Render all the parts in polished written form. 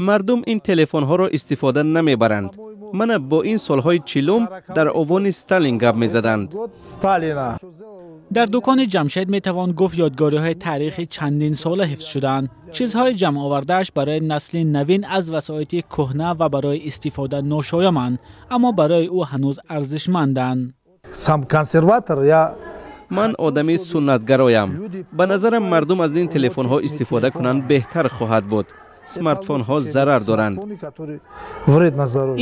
Мардум ин телефонҳоро истифода намебаранд. Мана бо ин солҳои 40-ум дар овони Сталин гап мезаданд. Дар дукони Ҷамшед метавон гуфт, ёдгориҳои таърихи чандин сола ҳифз шудаанд. Чизҳои ҷамъовардааш барои насли навин аз васоити кӯҳна ва барои истифода ношояманд, аммо барои ӯ ҳанӯз арзишманданд. Сам консерватор я. Ман одами суннатгароям. Ба назарам, мардум аз ин телефонҳо истифода кунанд, беҳтар хоҳад буд. Смартфонҳо зарар доранд.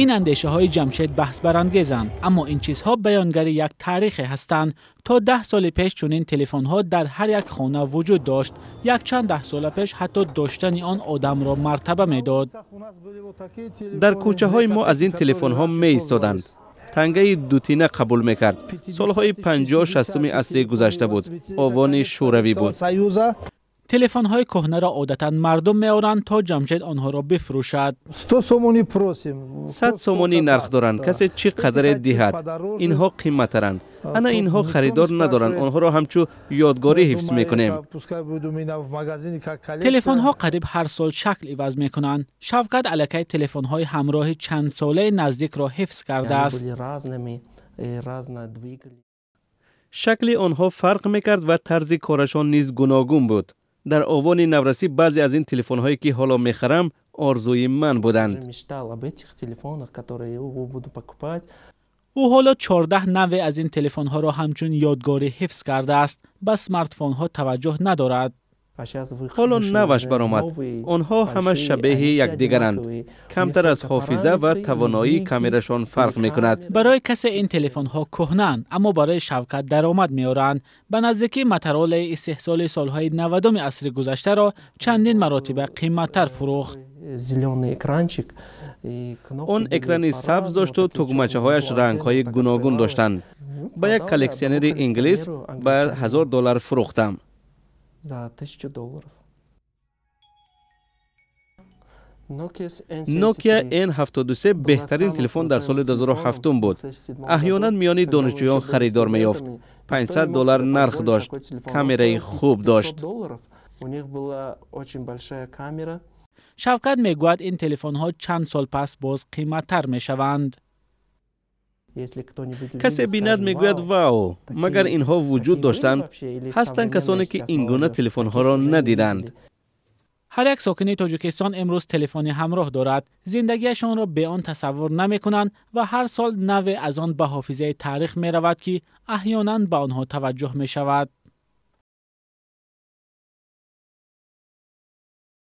Ин андешаҳои Ҷамшед баҳсбарангезанд, аммо ин чизҳо баёнгари як таърихе ҳастанд. То 10 соли пеш чунин телефонҳо дар ҳар як хона вуҷуд дошт. Якчанд даҳсола пеш ҳатто доштани он одамро мартаба медод. Дар кӯчаҳои мо аз ин телефонҳо меистоданд, тангаи дутина қабул мекард. Солҳои 50-60-уми асри гузашта буд, овони Шӯравӣ буд. Телефонҳои кӯҳнаро одатан мардум меоранд, то Ҷамшед онҳоро бифурӯшад. 100 сомонӣ просим. 100 сомонӣ нарх доранд, касе чӣ қадаре диҳад. Инҳо қимматтаранд. Ана инҳо харидор надоранд, онҳоро ҳамчун ёдгорӣ ҳифз мекунем. Телефонҳо қариб ҳар сол шакл иваз мекунанд. Шавкат аллакай телефонҳои ҳамроҳи чандсолаи наздикро ҳифз кардааст. Шакли онҳо фарқ мекард ва тарзи корашон низ гуногун буд. Дар овони наврасӣ баъзе аз ин телефонҳое, ки ҳоло мехарам, орзуи ман буданд. Ӯ ҳоло 14 навъе аз ин телефонҳоро ҳамчун ёдгорӣ ҳифз кардааст. Ба смартфонҳо таваҷҷӯҳ надорад. Ҳоло наваш баромад, онҳо ҳама шабеҳи якдигаранд, камтар аз ҳофиза ва тавоноии камерашон фарқ мекунад. Барои касе ин телефонҳо кӯҳнаанд, аммо барои Шавкат даромад меоранд. Ба наздикӣ Моторолаи истеҳсоли солҳои 90-уми асри гузаштаро чандин маротиба қиматтар фурӯхт. Он экрани сабз дошту тугмачаҳояш рангҳои гуногун доштанд. Ба як коллексионери инглис ба 1000 доллар фурӯхтам. За 1000 долларов. Nokia N73 беҳтарин телефон дар соли 2007 буд. Аҳёнан миёни донишҷӯён харидор меёфт. 500 доллар нарх дошт, камераи хуб дошт. Шавкат мегӯяд, ин телефонҳо чанд сол пас боз қиматтар мешаванд. Касе бинад, мегӯяд: «Вау, магар инҳо вуҷуд доштанд?» Ҳастанд касоне, ки ин гуна телефонҳоро надиданд. Ҳар як сокини Тоҷикистон имрӯз телефони ҳамроҳ дорад. Зиндагиашонро бе он тасаввур намекунанд ва ҳар сол навъе аз он ба ҳофизаи таърих меравад, ки аҳёнан ба онҳо таваҷҷӯҳ мешавад.